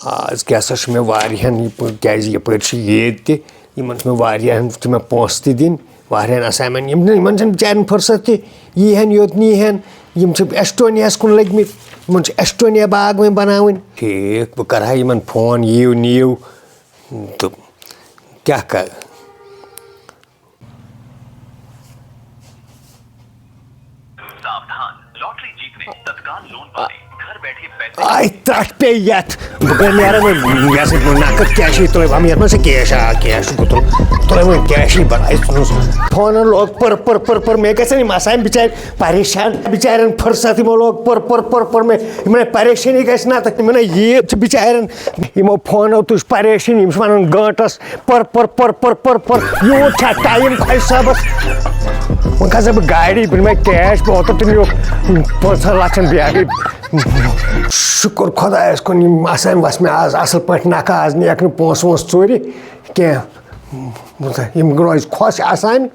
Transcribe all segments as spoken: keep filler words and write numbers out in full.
آز کیٛاہ سا چھُ مےٚ واریاہَن یہِ پٲ-، کیٛازِ یَپٲرۍ چھِ عیٖد تہِ، یِمَن چھِ مےٚ واریاہَن چھِ مےٚ پونٛسہٕ تہِ دِنۍ، واریاہَن assignment، یِم نہٕ، یِمَن چھَنہٕ بِچارٮ۪ن فٕرصت تہِ، یی ہَن یوٚت نی ہَن، یِم چھِ ایسٹونیاہَس کُن لٔگۍ مٕتۍ، یِمَن چھِ ایسٹونیا باغ وۄنۍ بَناوٕنۍ۔ ٹھیٖک، بہٕ کَرٕ ہا یِمَن فون، یِیِو نِیِو، تہٕ کیٛاہ کَرٕ؟ सावधान, लॉटरी जीतने, तत्काल लोन पाने, घर बैठे पैसे آے ترٛٹھ پیٚیہِ یَتھ۔ بہٕ کَرٕ نیرٕ وۄنۍ، یہِ ہسا یہِ نقد کیشٕے تُلہٕ بہٕ، یَتھ منٛز چھِ کیش، آ، کیش چھُ گُتُل۔ تُلہٕ وۄنۍ کیشٕے بَلاے ژھٕنُس۔ فونَن لوگ پٔر، پٔر، پٔر، پٔر۔ مےٚ گژھن یِم آسان بِچارِ پریشان۔ بِچارٮ۪ن فٕرصت یِمو لوگ پٔر، پٔر، پٔر، پٔر۔ مےٚ، یِمَن ہے پریشٲنی گژھِ نا، تہٕ یِمَن ہے ییٖب چھِ بِچارٮ۪ن۔ یِمو فونو تُج پریشٲنی، یِم چھِ وَنان گٲنٛٹَس پٔر، پٔر، پٔر، پٔر، پٔر، پٔر۔ یوٗت چھا ٹایم خۄجہِ صٲبَس؟ وۄنۍ کھسا بہٕ گاڑِ، بہٕ نِمَے کیش، بہٕ اوترٕ تہِ نیوٗکھ پانٛژَن لَچھَن بیگٕے۔ شُکُر خۄدایَس کُن، یِم آسہٕ ہَن وَسہِ مےٚ آز اَصٕل پٲٹھۍ نَکھٕ، آز نِیَکھ نہٕ پونٛسہٕ وونٛسہٕ ژوٗرِ کینٛہہ۔ یِم روزِ خۄش آسان،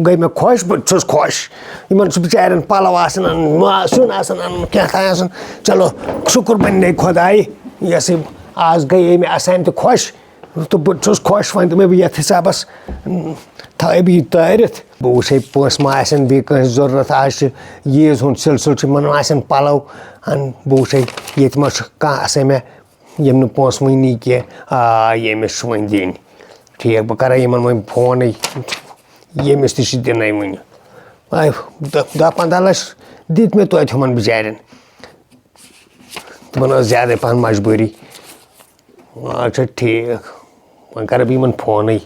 گٔے مےٚ خۄش، بہٕ تہِ چھُس خۄش۔ یِمَن چھُ بِچارٮ۪ن پَلَو آسان اَنُن، ما-، سیُن آسان اَنُن، کینٛہہ تام آسان۔ چلو، شُکُر پنٛنے خۄدایہِ، یہِ ہسا یہِ آز گٔیے مےٚ آسان تہِ خۄش۔ تہٕ بہٕ چھُس خۄش، وۄنۍ دوٚپمَے بہٕ یَتھ حِسابَس، اۭں، تھاوَے بہٕ یہِ تٲرِتھ۔ بہٕ وٕچھَے پونٛسہٕ ما آسن بیٚیہِ کٲنٛسہِ ضوٚرَتھ۔ آز چھِ عیٖذ ہُنٛد سِلسِلہٕ چھُ، یِمَن ما آسن پَلَو اَن-، بہٕ وٕچھَے ییٚتہِ ما چھُ کانٛہہ آسان مےٚ، ییٚمۍ نہٕ پونٛسہٕ وٕنی کینٛہہ۔ آ، ییٚمِس چھُ وۄنۍ دِنۍ۔ ٹھیٖک، بہٕ کَرَے یِمَن وۄنۍ فونٕے، ییٚمِس تہِ چھِ دِنَے وٕنہِ۔ آے، دَہ، دَہ پنٛداہ لَچھ دِتۍ مےٚ توتہِ ہُمَن بِچارٮ۪ن۔ تِمَن ٲس زیادَے پَہَن مجبوٗری۔ اچھا، ٹھیٖک۔ وۄنۍ کَرٕ بہٕ یِمَن فونٕے۔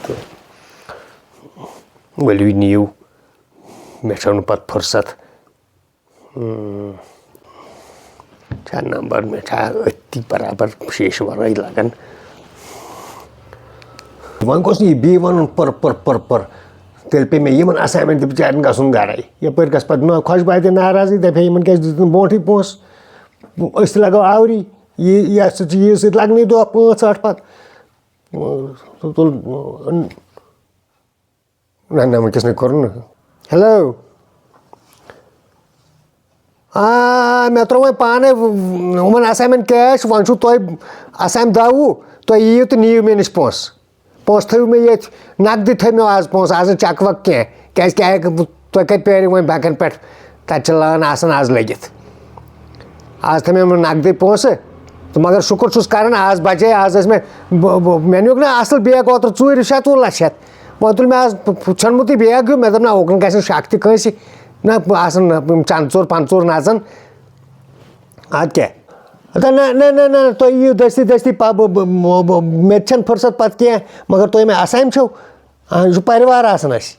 تہٕ ؤلِو نِیِو، مےٚ چھَو نہٕ پَتہٕ فُرصت۔ اۭں۔ چھا نمبر، مےٚ چھا أتھی برابر شیشہٕ ورٲے لگان؟ وۄنۍ گوٚژھ نہٕ یہِ بیٚیہِ وَنُن پٔر، پٔر، پٔر، پٔر۔ تیٚلہِ پیٚیہِ مےٚ یِمن assignment تہِ بِچارٮ۪ن گژھُن گرے۔ یپٲرۍ گژھِ پتہٕ نہ خۄش باتہِ ناراضی، دَپہِ ہے، یِمن کیازِ دِتُکھ نہٕ برونٹھٕے پونٛسہٕ؟ أسۍ تہِ لگو آورٕے۔ یہِ، یہِ ہسا چھِ، یہِ سۭتۍ لگنٕے دۄہ پانٛژھ ٲٹھ پتہٕ۔ تُل، نہ، نہ، وٕنکیٚس نَے کوٚرُن نہٕ۔ ہیلو۔ آ، مےٚ ترٛوو وۄنۍ پانَے ہُمَن assignment cash، وۄنۍ چھُو تۄہہِ assignment دَہ وُہ، تُہۍ یِیِو تہٕ نِیِو مےٚ نِش پونٛسہٕ۔ پونٛسہٕ تھٲیِو مےٚ ییٚتھۍ، نقدٕے تھٲیِو مےٚ آز پونٛسہٕ، آز نہٕ چَکہٕ وَکہٕ کینٛہہ، کیٛازِکہِ ہیٚکہٕ بہٕ، تُہۍ کَتہِ پیٲرِو وۄنۍ بینٛکَن پٮ۪ٹھ، تَتہِ چھِ لٲن آسان آز لٔگِتھ۔ آز تھٲے مےٚ یِمَن نقدٕے پونٛسہٕ، تہٕ مگر شُکُر چھُس کَران، آز بَچے، آز ٲسۍ مےٚ، بہٕ، بہٕ، مےٚ نیوٗکھ نہ اَصٕل بیگ اوترٕ ژوٗرِ شَتوُہ لَچھ ہٮ۪تھ۔ وۄنۍ تُل مےٚ آز ژھیوٚنمُتٕے بیگ ہیوٗ، مےٚ دوٚپ، نہ، اوکُن گژھِ نہٕ شک تہِ کٲنٛسہِ، نہ، آسان نہ، یِم چَنٛد ژور پَنٛژھ ژور نَژان۔ اَدٕ کیٛاہ؟ ہتا نہ، نہ، نہ، نہ، تُہۍ یِیِو دٔستی دٔستی پَ-، بہٕ، بہٕ، بہٕ، بہٕ، مےٚ تہِ چھَنہٕ فُرصت پَتہٕ کینٛہہ، مگر تُہۍ مےٚ اَسامہِ چھِو، آ، یہِ چھُ پَرِوار آسان اَسہِ۔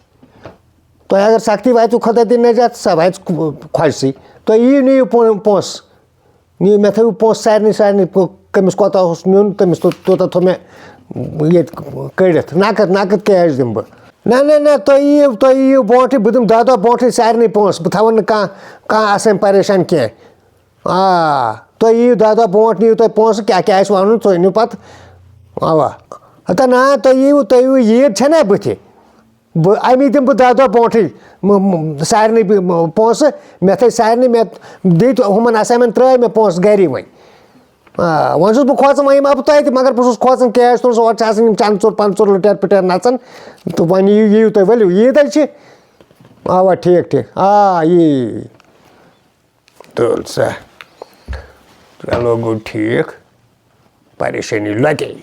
تۄہہِ اگر سختی واتِوٕ، خۄدا دِنۍ نجات، سۄ واتہِ خۄ-، خۄجسٕے۔ تُہۍ یِیِو، نِیِو پو-، پونٛسہٕ۔ نِیِو، مےٚ تھٲیِو پونٛسہٕ سارنٕے، سارنٕے، کٔمِس کوتاہ اوس نیُن، تٔمِس تو-، تیوٗتاہ تھوٚو مےٚ ییٚتہِ کٔڑِتھ۔ نقد، نقد cash دِمہٕ بہٕ۔ نہ، نہ، نہ، تُہۍ یِیِو، تُہۍ یِیِو برونٛٹھٕے، بہٕ دِمہٕ دَہ دۄہ برونٛٹھٕے سارنٕے پونٛسہٕ۔ بہٕ تھاوَن نہٕ کانٛہہ، کانٛہہ آسان پریشان کینٛہہ۔ آ، تُہۍ یِیِو دَہ دۄہ برونٛٹھ، نِیِو تُہۍ پونٛسہٕ، کیٛاہ کیٛاہ آسہِ وَنُن، ژٕ أنِو پَتہٕ۔ اَوا۔ ہَتا نہ، تُہۍ یِیِو، تُہۍ یِیِو، عیٖد چھَنہ بٕتھِ؟ بہٕ، اَمی دِمہٕ بہٕ دَہ دۄہ برونٛٹھٕے، م-، م-، سارنٕے ب-، م-، پونٛسہٕ۔ مےٚ تھٲے سارنٕے، مےٚ دِتۍ ہُمَن assignment، ترٛٲے مےٚ پونٛسہٕ گَری وۄنۍ۔ آ، وۄنۍ چھُس بہٕ کھوژان، وۄنۍ یِمہٕ ہا بہٕ تۄہہِ تہِ، مگر بہٕ چھُس کھوژان cash تُلُن، سُہ اورٕ چھِ آسان یِم چَنٛد ژور پَنٛژھ ژور لُٹیر پُٹیر نَژان۔ تہٕ وۄنۍ یِیِو، یِیِو تُہۍ، ؤلِو، عیٖد حظ چھِ۔ اَوا، ٹھیٖک، ٹھیٖک۔ آ، یی، یی، یی۔ تُل سا۔ چلو، گوٚو ٹھیٖک۔ پریشٲنی لۄتے۔